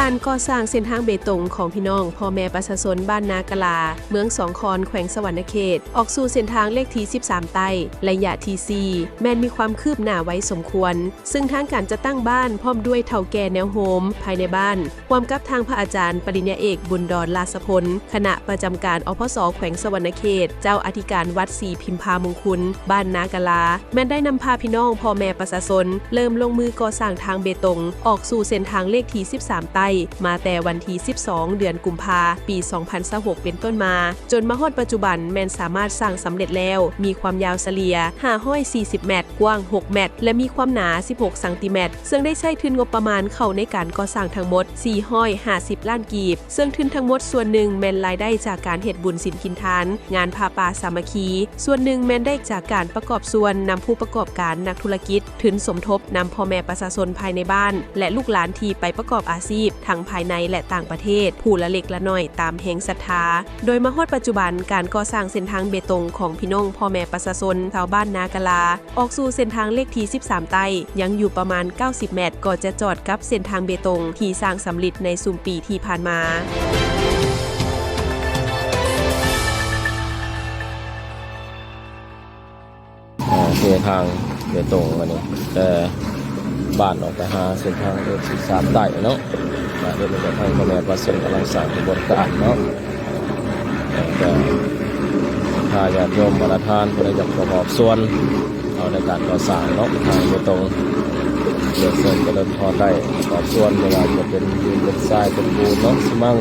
ການກໍ່ສ້າງເສັ້ນທາງເບຕົງຂອງພີ່ນ້ອງພໍ່ແມ່ປະຊາຊົນບ້ານນາກະລາ ເມືອງສອງຄອນ ແຂວງສະຫວັນນະເຂດ ອອກສູ່ເສັ້ນທາງເລກທີສິບສາມໃຕ້ ໄລຍະທີສີ່ ແມ່ນມີຄວາມຄືບໜ້າໄວສົມຄວນ, ເຊິ່ງທາງການຈັດຕັ້ງບ້ານພ້ອມດ້ວຍເຖົ້າແກ່ແນວໂຮມພາຍໃນບ້ານ ຮ່ວມກັບທາງພະອາຈານປະລິນຍາເອກ ບຸນດອນ ລາຊະພົນ ຄະນະປະຈຳການ ອພສ ແຂວງສະຫວັນນະເຂດ, ເຈົ້າອະທິການວັດສີພິມພາມຸງຄຸນ ບ້ານນາກະລາ ແມ່ນໄດ້ນຳພາພີ່ນ້ອງພໍ່ແມ່ປະຊາຊົນ ເລີ່ມລົງມືກໍ່ສ້າງທາງເບຕົງ ອອກສູ່ເສັ້ນທາງເລກທີສິບສາມໃຕ້ ມາແຕ່ວັນທີສິບສອງ ເດືອນກຸມພາ ປີສອງພັນຊາວຫົກ ເປັນຕົ້ນມາ, ຈົນມາຮອດປັດຈຸບັນແມ່ນສາມາດສ້າງສຳເລັດແລ້ວ, ມີຄວາມຍາວສະເລ່ຍຫ້າຮ້ອຍສີ່ສິບແມັດ, ກວ້າງຫົກແມັດ ແລະ ມີຄວາມໜາສິບຫົກຊັງຕີແມັດ, ເຊິ່ງໄດ້ໃຊ້ທຶນງົບປະມານເຂົ້າໃນການກໍ່ສ້າງທັງໝົດສີ່ຮ້ອຍຫ້າສິບລ້ານກີບ, ເຊິ່ງທຶນທັງໝົດສ່ວນໜຶ່ງແມ່ນລາຍໄດ້ຈາກການເຮັດບຸນສິນກິນທານ, ງານຜ້າປ່າສາມັກຄີ, ສ່ວນໜຶ່ງແມ່ນໄດ້ຈາກການປະກອບສ່ວນນຳຜູ້ປະກອບການ, ນັກທຸລະກິດ, ທຶນສົມທົບນຳພໍ່ແມ່ປະຊາຊົນພາຍໃນບ້ານ ແລະ ລູກຫຼານທີ່ໄປປະກອບອາຊີບທັງພາຍໃນ ແລະ ຕ່າງປະເທດ ຜູ້ລະເລັກລະໜ້ອຍຕາມແຮງສັດທາ. ໂດຍມາຮອດປັດຈຸບັນ, ການກໍ່ສ້າງເສັ້ນທາງເບຕົງຂອງພີ່ນ້ອງພໍ່ແມ່ປະຊາຊົນຊາວບ້ານນາກະລາ ອອກສູ່ເສັ້ນທາງເລກທີສິບສາມໃຕ້ ຍັງຢູ່ປະມານເກົ້າສິບແມັດ ກໍຈະຈອດກັບເສັ້ນທາງເບຕົງທີ່ສ້າງສຳເລັດໃນຊຸມປີທີ່ຜ່ານມາ. ເອີ ເສັ້ນທາງເບຕົງອັນນີ້ ແຕ່ບ້ານອອກໄປຫາເສັ້ນທາງເລກທີສິບສາມໃຕ້ເນາະ, ກະເຮັດໃຫ້ທາງພໍ່ແມ່ປະຊາຊົນກຳລັງສ້າງຂະບວນການເນາະ. ແຕ່ຖ້າຍາດໂຍມບັນດາທ່ານຜູ້ໃດຢາກປະກອບສ່ວນເຂົ້າໃນການກໍ່ສ້າງເນາະ ທາງເບຕົງ ເລື່ອງເຊີນຈະເລີນພອນໄດ້ປະກອບສ່ວນ ບໍ່ວ່າຈະເປັນດິນ ເປັນຊາຍ ເປັນປູນເນາະ ຊິມັງ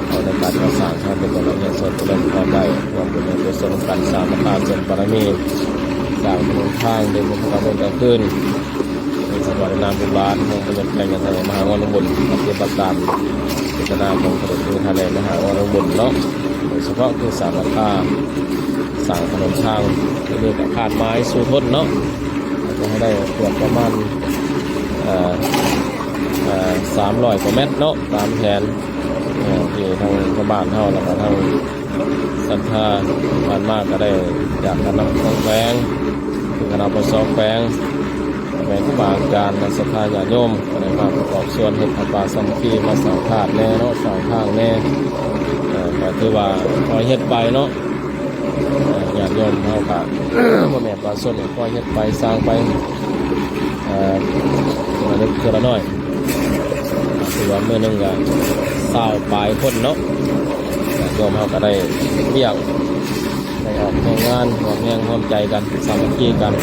ເຂົ້າໃນການກໍ່ສ້າງ ຖ້າເປັນການເລື່ອງເຊີນຈະເລີນພອນໄດ້ ເພື່ອເປັນເປັນສ່ວນນຳກັນສ້າງພະທານເສີມບາລະມີ ສ້າງຖະໜົນທາງ ເດີນທາງກາງເວັນກາງຄືນ ສະເພາະໃນນາມບຸນບາດ ໂຮງພະຍາບາລແຂວງ ມະຫາວອນລະບຸນ ປະຕິບັດຕາມເຈດຕະນາຂອງພະເດຊພະຄຸນທ່ານໃນມະຫາວອນລະບຸນເນາະ, ໂດຍສະເພາະຄືສາມາດສ້າງຖະໜົນທາງ ທີ່ມີການຄາດໝາຍສູ້ທົນເນາະ, ຈະໃຫ້ໄດ້ເກືອບປະມານ ເອີ ເອີ ສາມຮ້ອຍກວ່າແມັດເນາະ ຕາມແຜນ ເອີ ທີ່ທາງຊາວບ້ານເຮົາ ແລ້ວກະທາງ ສັດທາຜ່ານມາກະໄດ້ຈາກຄະນະປົກຄອງແຂວງ, ຄະນະ ອພສ ແຂວງ, ແມ່ນຄູບາອາຈານ ແລະ ສັດທາຍາດໂຍມ ກະໄດ້ມາປະກອບສ່ວນເຮັດຜ້າປ່າສາມັກຄີ ມາສ້າງທາດແດ່ເນາະ ສ້າງທາງແດ່, ເອີ ກະຖືວ່າຄ່ອຍເຮັດໄປເນາະ, ເອີ ຍາດໂຍມເຮົາກະ ພໍ່ແມ່ປະຊາຊົນຄ່ອຍເຮັດໄປ ສ້າງໄປ ເອີ ເທື່ອລະເລັກເທື່ອລະນ້ອຍ. ຖືວ່າມື້ໜຶ່ງກະຊາວປາຍຄົນເນາະ, ຍາດໂຍມເຮົາກະໄດ້ເຮັດວຽກ ໄດ້ອອກແຮງງານ ຮ່ວມແຮງຮ່ວມໃຈກັນ ສາມັກຄີກັນ.